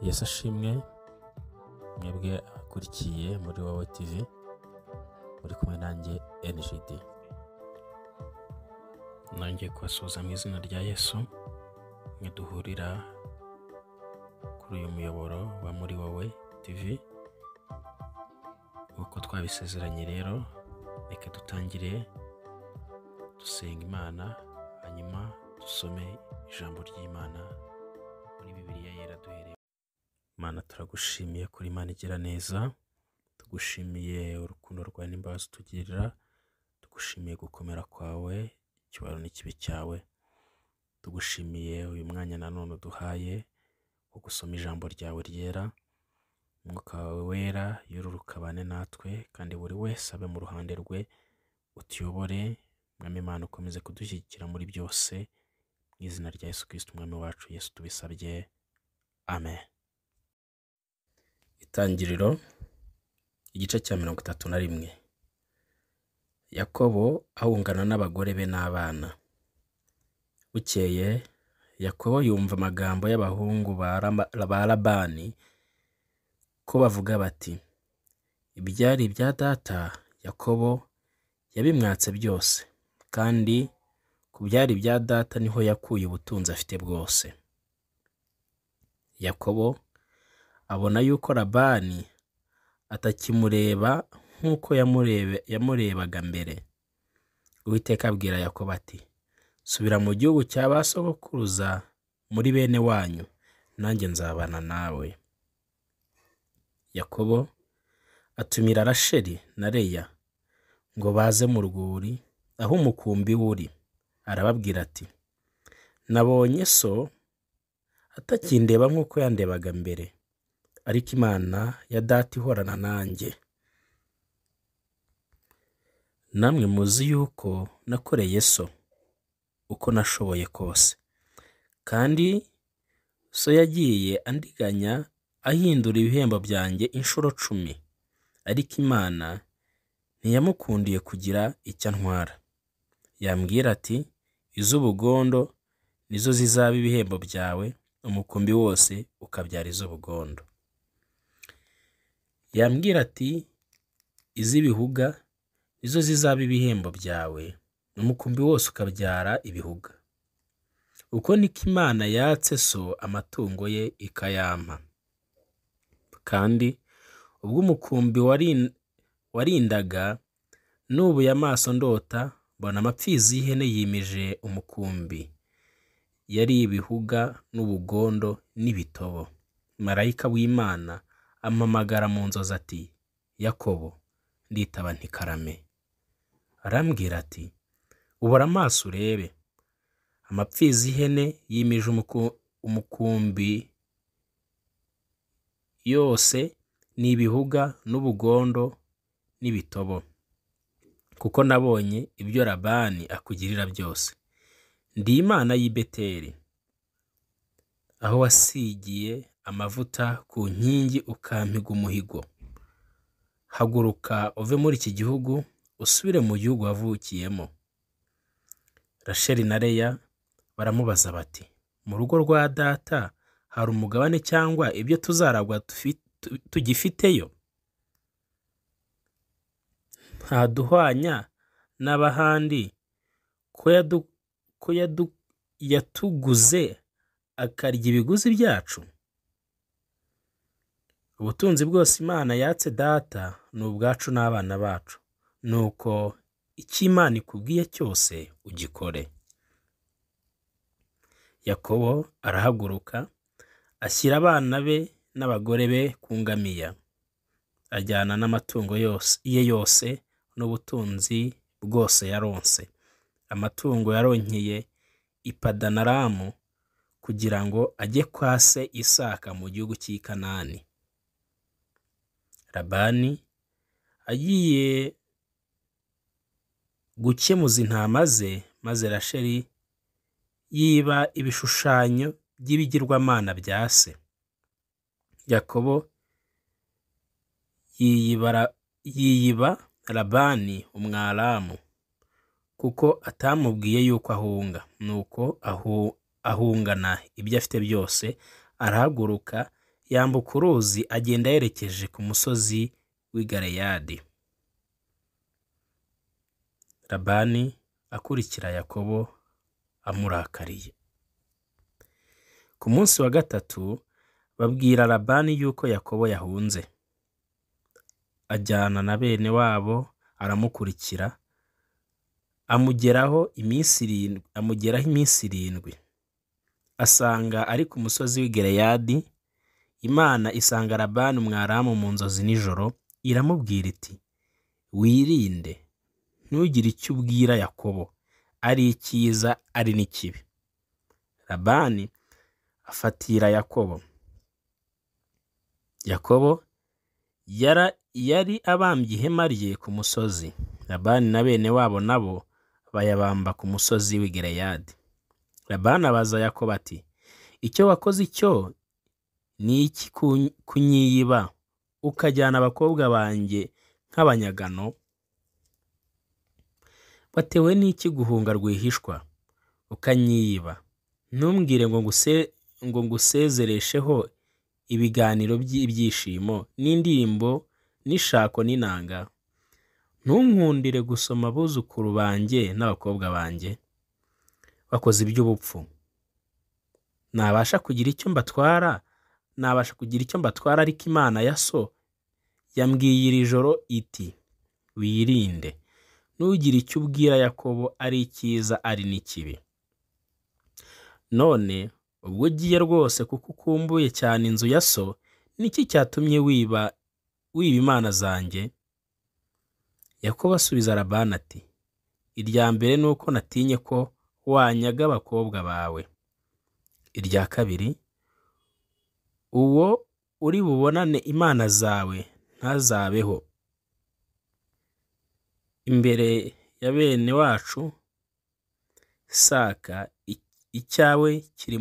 Yesu ashimwe, mwebwe abakurikiye muri Wowe TV, muri kumwe nanjye NGD. Nongeye kubasuhuza mu izina rya Yesu, mwe duhurira kuri uyu muyoboro wa muri Wowe TV. Nk'uko twabisezeranye rero, reka dutangire dusenga Imana, hanyuma dusome ijambo ry'Imana muri Bibiliya yera duhereye. Mana, turagushimiye kuri Imana igira neza, tugushimiye urukundo rwawe n'imbabazi utugirira, tugushimiye gukomera kwawe, icyubahiro n'ikibi cyawe. Tugushimiye uyu mwanya nanone uduhaye wo gusoma ijambo ryawe ryera. Umwuka wawe wera yururuka abane natwe, kandi buri wese abe mu ruhande rwe, utuyobore. Mwami Imana, ukomeze kudushyigikira muri byose, mu izina rya Yesu Kristo Umwami wacu Yesu tubisabye, amen. Itangiriro igice cya 31. Yakobo ahungana n'abagore be n'abana. Bukeye Yakobo yumva amagambo y'abahungu ba Labani ko bavuga bati: ibyari ibya data Yakobo yabimwatse byose, kandi ku byari ibya data niho yakuye ubutunzi afite bwose. Yakobo abona yuko Labani atakimureba nk'uko yamurebaga mbere. Uwiteka abwira Yakobo ati: subira mu gihugu cya ba sogokuruza muri bene wanyu, nanjye nzabana nawe. Yakobo atumira Rasheli na Leya ngo baze mu rwuri aho umukumbi uri. Arababwira ati: nabonye so atakindeba nk'uko yandebaga mbere, ariko Imana ya data ihorana nanjye. Namwe muzi yuko nakoreye so uko nashoboye kose, kandi so yagiye andiganya ahindura ibihembo byanjye inshuro 10, ariko Imana ntiyamukundiye kugira icyo antwara. Yambwira ati: iz'ubugondo nizo zizaba ibihembo byawe, umukumbi wose ukabyara iz'ubugondo. Yambwira ati: iz'ibihuga nizo zizaba ibihembo byawe, umukumbi wose ukabyara ibihuga. Uko niko Imana yatse so amatungo ye ikayampa. Kandi ubwo umukumbi warindaga, nubuye amaso ndota, mbona amapfizi y'ihene yimije umukumbi, yari ibihuga n'ubugondo n'ibitobo. Marayika w'Imana ampamagara mu nzozi ati: Yakobo. Nditaba nti: karame. Arambwira ati: ubura amaso urebe, amapfizi y'ihene yimije umukumbi yose ni ibihuga n'ubugondo n'ibitobo, kuko nabonye ibyo Labani akugirira byose. Ndi Imana y'i Beteli, aho wasigiye amavuta ku nkingi ukampiga umuhigo. Haguruka uve muri iki gihugu, usubire mu gihugu wavukiyemo. Rasheli na Leya baramubaza bati: mu rugo rwa data hari umugabane cyangwa ibyo tuzaragwa tugifiteyo? Ntaduhwanya n'abahandi ko yatuguze akarya ibiguzi byacu? Ubutunzi bwose Imana yatse data ni ubwacu n'abana bacu. Nuko icyo Imana ikubwiye cyose ugikore. Yakobo arahaguruka, ashyira abana be n'abagore be ku ngamiya, ajyana n'amatungo ye yose n'ubutunzi bwose yaronse, amatungo yaronkeye i Padanaramu, kugira ngo ajye kwa se Isaka mu gihugu cy'i Kanani. Labani agiye gukemuza intama ze, maze Rasheli yiba ibishushanyo by'ibigirwamana bya se. Yakobo yiyiba Labani Umwaramu, kuko atamubwiye yuko ahunga. Nuko ahungana ibyo afite byose, arahaguruka Yambuka uruzi agenda yerekeje ku musozi w'i Galeyadi. Labani akurikira Yakobo amurakariye. Ku munsi wa gatatu babwira Labani yuko Yakobo yahunze. Ajyana na bene wabo aramukurikira, amugeraho iminsi 7. Asanga ari ku musozi w'i Galeyadi. Imana isanga Labani Umwaramu mu nzozi nijoro, iramubwira iti: wirinde, ntugire icyo ubwira Yakobo, ari icyiza ari n'ikibi. Labani afatira Yakobo. Yakobo yari abambye ihema rye ku musozi. Labani na bene wabo nabo bayabamba ku musozi w'i Galeyadi. Labani abaza Yakobo ati: icyo wakoze icyo ni iki kunyiyiba, ukajyana abakobwa banjye nk'abanyagano? Watewe n'iki guhunga rwihishwa ukanyiyiba? Ntumbwire ngo ngusezeresheho ibiganiro by'ibyishimo n'indirimbo n'ishako n'inanga. Ntunkundire gusoma abuzukuru banjye n'abakobwa banjye. Bakoze iby'ubupfu. Nabasha kugira icyo mbatwara, ariko Imana ya so yambwiye iri joro iti: wirinde, ntugire icyo ubwira Yakobo, ari icyiza ari n'ikibi. None ubwo ugiye rwose kuko ukumbuye cyane inzu ya so, niki cyatumye wiba imana zanjye? Yakobo asubiza Labani ati: irya mbere ni uko natinye ko wanyaga abakobwa bawe. Irya kabiri, uwo uri bubonane imana zawe ntazabeho imbere ya bene wacu. Saka icyawe kiri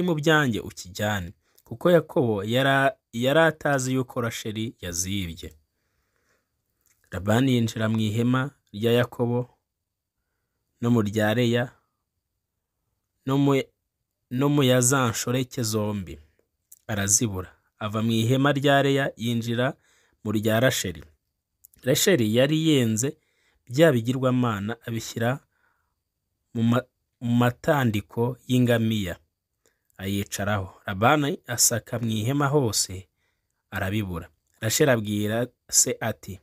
mu byanjye ukijyane. Kuko Yakobo yari atazi yuko Rasheli yazibye. Labani yinjira mu ihema rya Yakobo no mu rya Leya no mu ya za nshoreke zombi, arazibura. Ava mu ihema rya Leya yinjira mu rya Rasheli. Rasheli yari yenze bya bigirwamana abishyira mu matandiko y'ingamiya, ayicaraho. Labani asaka mu ihema hose arabibura. Rasheli abwira se ati: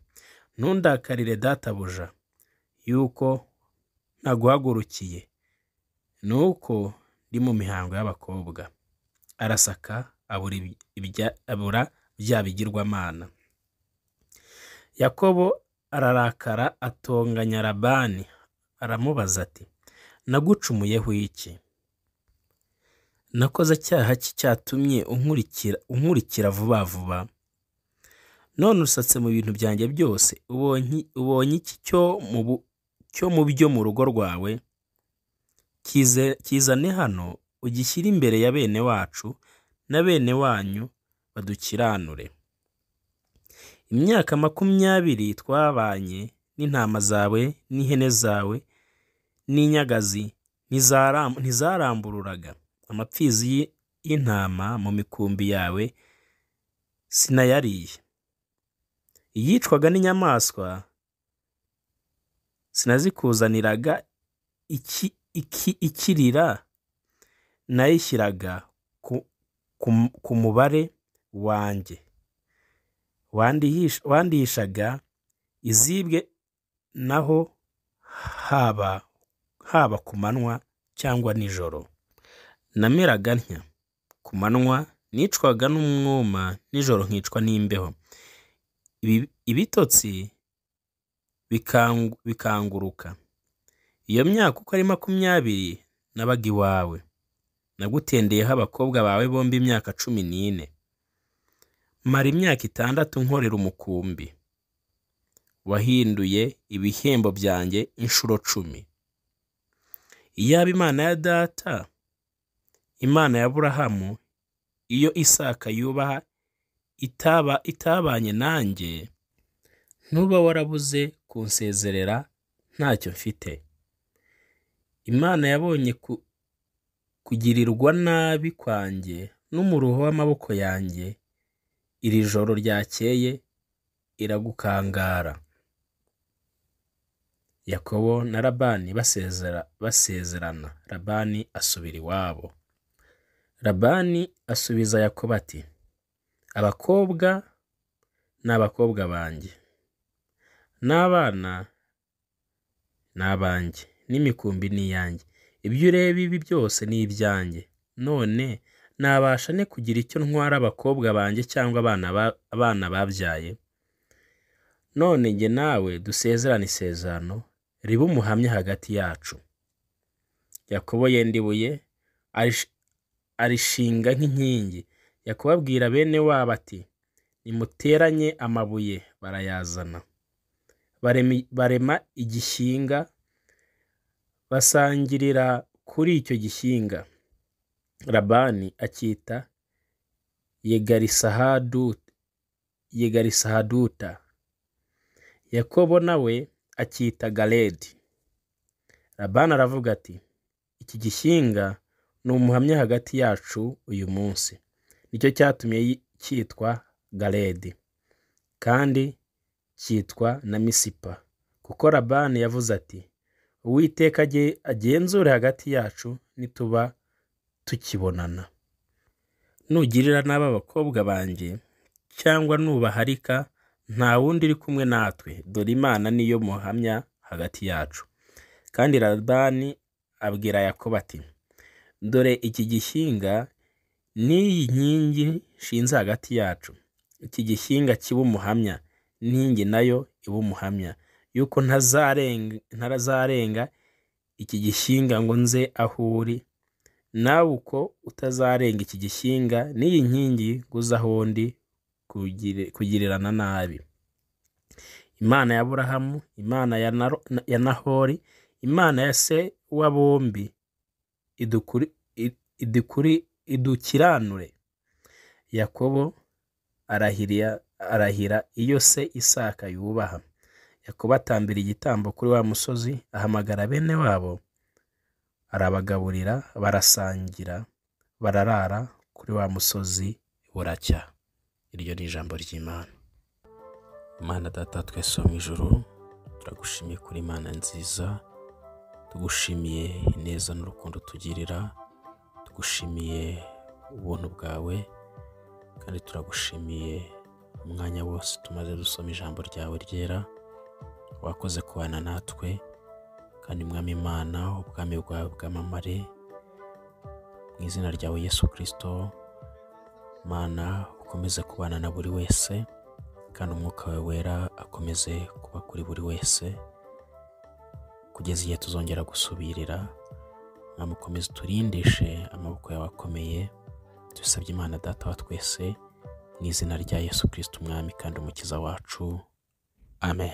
ntundakarire databuja yuko ntaguhagurukiye, nuko ndi mu mihango y'abakobwa. Arasaka abura bya bigirwamana. Yakobo ararakara atonganya Labani, aramubaza ati: nagucumuyeho iki? Nakoze cyaha ki cyatumye unkurikira vuba vuba? None usatse mu bintu byanjye byose, ubonye iki cyo mu byo mu rugo rwawe? Kizane hano ugishyire imbere ya bene wacu na bene wanyu badukiranure. Imyaka 20 twabanye n'intama zawe n'ihene zawe n'inyagazi ntizarambururaga amapfizi y'intama mu mikumbi yawe sinayariye. Iyicwaga n'inyamaswa sinazikuzaniraga, ikirira nayishyiraga ku mubare wanjye. Wandihishaga izibwe naho haba ku manywa cyangwa nijoro. Nameraga ntya ku manywa nicwaga n'umwuma, nijoro nkicwa n'imbeho. Ibitotsi bikanguruka. Iyo myaka uko ari 20 nabaga iwawe. Nagutendeyeho abakobwa bawe bombi imyaka 14. Mara imyaka 6 nkorera umukumbi. Wahinduye ibihembo byanjye inshuro 10. Iyaba Imana ya data, Imana ya Aburahamu, iyo Isaka yubaha itabanye nanjye, ntuba warabuze kunsezerera ntacyo mfite. Imana yabonye kugirirwa nabi kwanjye, n'umuruho w'amaboko yanjye iri joro ryakeye iragukangara. Yakobo na Labani basezerana. Labani asubira iwabo. Labani asubiza Yakobo ati: abakobwa ni abakobwa banjye, n'abana ni abanjye, n'imikumbi ni iyanjye. Ibyo ureba ibi byose ni ibyanjye. None nabasha ne kugira icyo ntwara abakobwa banjye cyangwa abana babyaye? None njye nawe dusezerane isezerano ribe umuhamya hagati yacu. Yakobo yenda ibuye arishinga nk'inkingi. Yakobo abwira bene wabo ati: nimuteranye amabuye. Barayazana, barema igishyinga, basangirira kuri icyo gishyinga. Labani akita Yegarisahaduta, Yakobo nawe akita Galedi. Labani aravuga ati: iki gishyinga ni umuhamya hagati yacu uyu munsi. Nicyo cyatumye cyitwa Galedi, kandi cyitwa na Misipa, kuko Labani yavuze ati: Uwiteka agenzure hagati yacu nituba tukibonana. Nugirira nabi abakobwa banjye cyangwa nubaharika, nta wundi uri kumwe natwe, dore Imana niyo muhamya hagati yacu. Kandi Labani abwira Yakobo ati: dore iki gishyinga n'iyi nkingi nshinze hagati yacu. Iki gishyinga kiba umuhamya, n'inkingi nayo iba umuhamya, yuko ntazarenga iki gishyinga ngo nze aho uri, nawe uko utazarenga iki gishyinga n'iyi nkingi ngo uze aho ndi kugirirana nabi. Imana ya Aburahamu, Imana ya Nahori, Imana ya se wa bombi idukiranure. Yakobo arahira iyo se Isaka yubaha. Yakobo atambira igitambo kuri wa musozi, ahamagara bene wabo, arabagaburira, barasangira, bararara kuri wa musozi buracya. Iryo ni ijambo ry'Imana. Imana Data twese wo mu ijuru, turagushimiye kuri Imana nziza, tugushimiye ineza n'urukundo tugirira, tugushimiye ubuntu bwawe, kandi turagushimiye umwanya wose tumaze dusoma ijambo ryawe ryera. Wakoze kubana natwe, kandi Mwami Imana, ubwami bwawe bwamamare mu izina ryawe Yesu Kristo. Mana, ukomeze kubana na buri wese, kandi umwuka wawe wera akomeze kuba kuri buri wese kugeza igihe tuzongera gusubirira. Mwami, ukomeze uturindishe amaboko yawe akomeye. Dusabye Imana Data wa twese mu izina rya Yesu Kristo Umwami kandi Umukiza wacu. Amen.